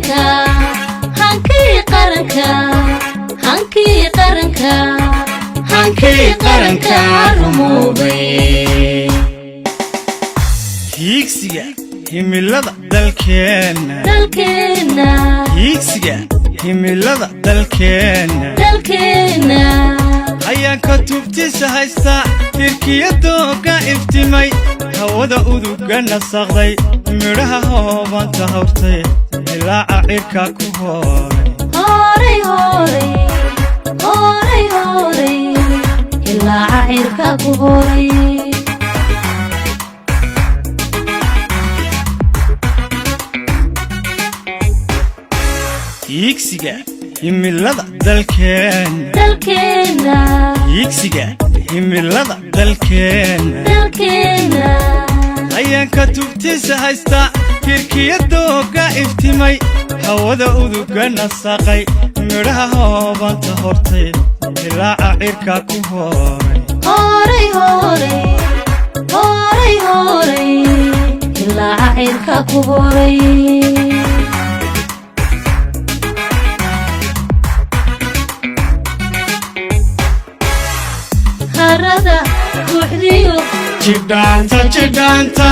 Qaranka, hankii qaranka, hankii qaranka, hankii qaranka rumoobay. Hiigsiga himilada dalkeenna. Dalkeenna. Hiigsiga himilada dalkeenna. Dalkeenna. Ayaanka tubtiisa haysta, hirkiya dooga iftimay, hawada uduga nasaqday, midhaha hoobanta hawrtay, ilaaca cirka ku hooray. Horay, horay, horay, horay, ilaaca cirka ku horay. Hiigsiga himilada dalkeenna. Dalkeenna. Hiigsiga himilada dalkeenna. Dalkeenna. Ayaanka tubtiisa haysta, hirkiya dooga iftimay, hawada uduga nasaqay, midhaha hoobanta hortay, ilaaca cirka ku hooray. Horay, horay, horay, horay, ilaaca cirka ku horay. Harada buuxdiyo. Jidhaanta, jidhaanta.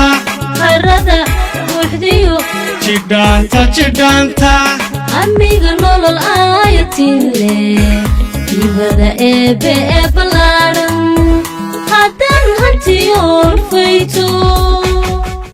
Harada buuxdiyo. Jidhaanta, jidhaanta. Amiga nolol aayatiin leh, ibada eebbe ee ballaadhan haddaan hantiyoon fayto.